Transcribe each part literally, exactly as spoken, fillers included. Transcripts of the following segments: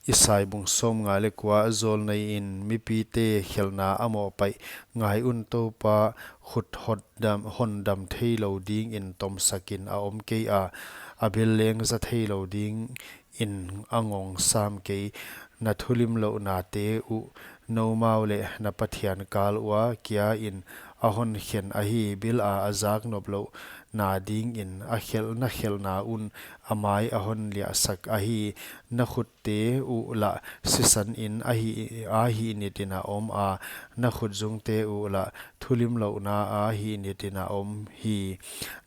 Isai bung sawmnga leh kua. Zawlnei in mipite khelhna a mohpaih. Ngai un, Toupa khut hotdam, hondam theilou dingin tomsakin a om kei a, a bil leng za theilou dingin a ngong sam kei. Na thulimlouhnate uh noumau leh na Pathian kal ua kia in a honkhen ahi. Bil a a zak noplouhna dingin a khelh, na khelhna un a mai a honliahsak ahi. Na khutte uh lah sisan in a hih, a hih nitin a om a, na khutzungte uh lah thulimlouhna a hih nitin a om hi.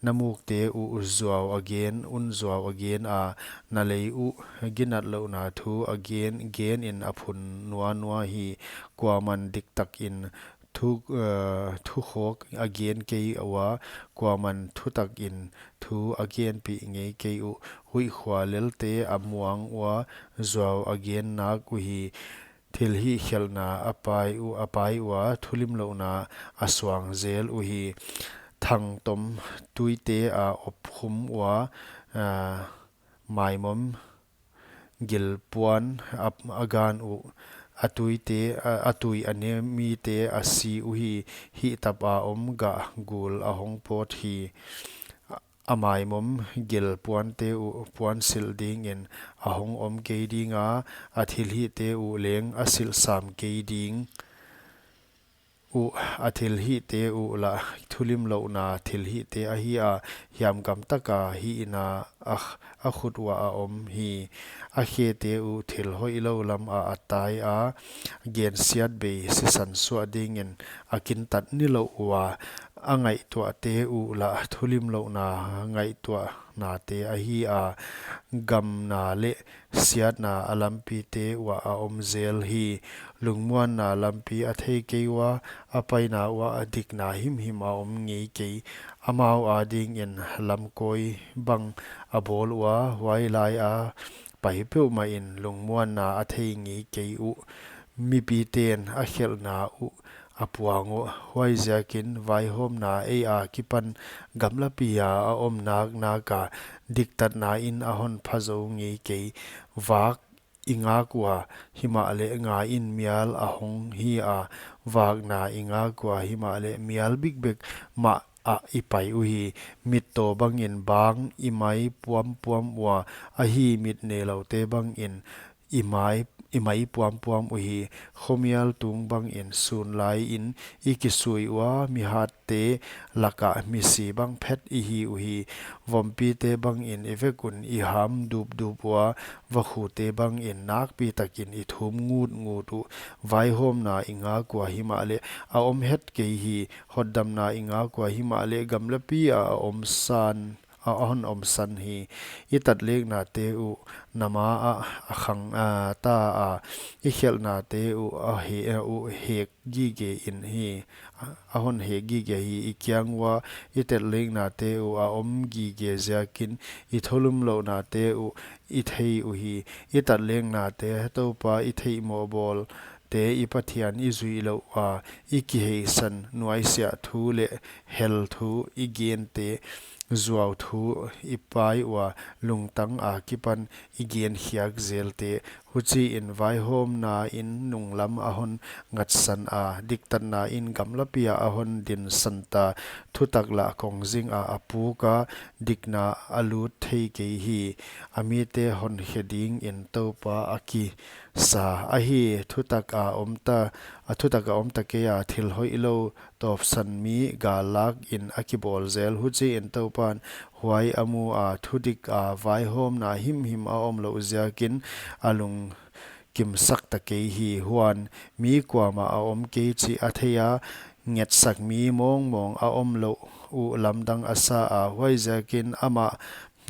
Na mukte uh zuau a gen un zuau a gen a, na lei uh ginatlouhna thu a gen, genin a phun nuanua hi. Kuaman diktakin thu, eh, thukhawk a gen kei ua, kuaman thutakin thu a genpih ngei kei uh. Huihkhua lelte a muang ua, zuau a gen nak uhi. Thilhih khelhna a pai u, a pai ua, thulimlouhna a suang zel uhi. Thangtom tuite a opkhum ua, ah, maimom gilpuan a, a gan uh. A tuite, a, a tui a ne mite a si uhi. Hihtap a om gah gul a hong pawt hi. A maimom gilpuante uh puansilh dingin a hong om kei ding a, a thilhihte uh leng a silhsam kei ding uh. A thilhihte uh lah thulimlouhna thilhihte ahi a, hiam gamtaka hihna a, a khut uah a om hi. A khete uh thil hoihlou lam ah a tai a, gensiatbei sisan suah dingin a kintat nilouh ua. A ngaihtuahte uh lah thulimlouhna ngaihtuahnate ahi a, gamna leh siatna a lampite uah a om zel hi. Lungmuanna lampi a thei kei ua, a paina uah a dikna himhim a om ngei kei. Amau adingin lamkawi bang a bawl ua, huai lai a pai peuhmah in lungmuanna a thei ngei kei uh. Mipiten a khelhna uh a puang uh. Huaiziakin vaihawmna ei a kipan gamlapi a a om nak nak a, diktatna in a hon pha zou ngei kei. Vak i ngak ua, himahleh nga in mial a hong hi a, vakna i ngak ua, himahleh mial bikbek mah ah i pai uhi. Mittaw bangin bang i mai puampuam ua, ahi, mit neiloute bangin i mai, i mai puampuam uhi. Khomial tung bangin sun lai in i kisui ua, mihatte lakah misi bang phet i hi uhi. Vompite bangin i vek un i ham dupdup ua, vakhute bangin nakpi takin i thum ngutngut uh. Vaihawmna i ngak ua, himahleh a om het kei hi. Hotdamna i ngak ua, himahleh gamlapi a a om san, a, a hon om san hi. I tatleknate uh na ma ah a khang, a, ta a, i khelhnate uh a he, a uh hek gige in hi. A, a hon hek gige hi. I kiang ua i tatleknate uh a om gige ziakin i thulimlouhnate uh i thei uhi. I tatleknate Toupa i theihmoh bawl te, i Pathian i zuih louh a, i kiheisan nuaisiah thu leh hel thu i gente, zuau thu i pai ua, lungtang a kipan i gen khiak zelte. Huchiin vaihawmna in nunglam a hon ngatsan a, diktatna in gamlapi a a hon dinsan ta. Thutak lah kongzing a a puk a, dikna a lut thei kei hi. A mite honkhe dingin Toupa a ki sa ahi. Thutak a om ta, a thutak a om ta kei a, thil hoihlou tawpsan mi gal lak in a kibawl zel. Huchiin Toupan huai a mu a, thudik a vaihawmna himhim a om louh ziakin a lungkimsak ta kei hi. Huan mi kuamah a om kei chih a thei a, ngetsak mi mawngmawng a om louh uh lamdang a sa a. Huaiziakin amah,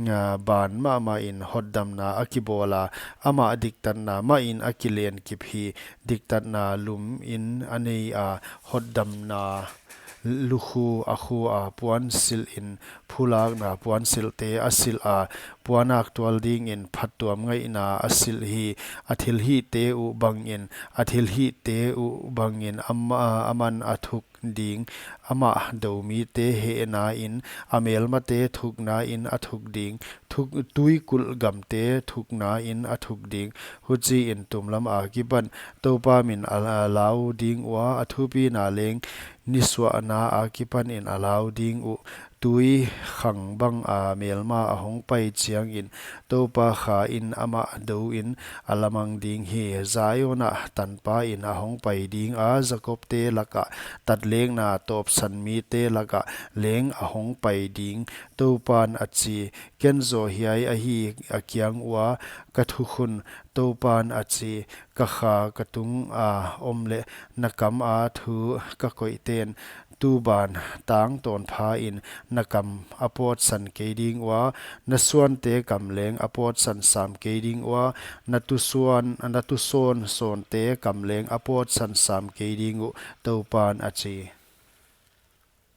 a, ban mahmah in hotdamna a kibawl a, amah diktatna mah in a kilenkip hi. Diktatna lum in a nei a, hotdamna lukhu a khu a, puansilh in phulakna puansilhte a silh a, puannak tual dingin phattuam ngaihna a silh hi. A thilhihte uh bangin, a thilhihte uh bangin ama, aman a thuk ding. Amah doumite hehna in, a melmate thukna in a thuk ding, thuk, tuikulh gamte thukna in a thuk ding. Huchiin tumlam akipan Toupa min a, a lau ding ua, a thupina leng nisuahna akipanin a lau ding uh. Tui khang banga melma a hongpai chiangin Toupa kha in amah douin a lamang ding hi. Zion ah tanpa in a hongpai dinga, Jakobte lakah tatlekna tawpsan mite lakah leng a hongpai ding, Toupan a chi. Ken zaw hiai ahi a kiang ua ka thukhun, Toupan a chi. Ka kha ka tunga om leh na kama thu ka koihte'n, tuban tang tawnphain na kam a pawtsan kei ding ua, na suante kam leng a pawtsan sam kei ding ua, na tusuan, na tusawn sawnte kam leng a pawtsan sam kei ding uh, Toupan a chi.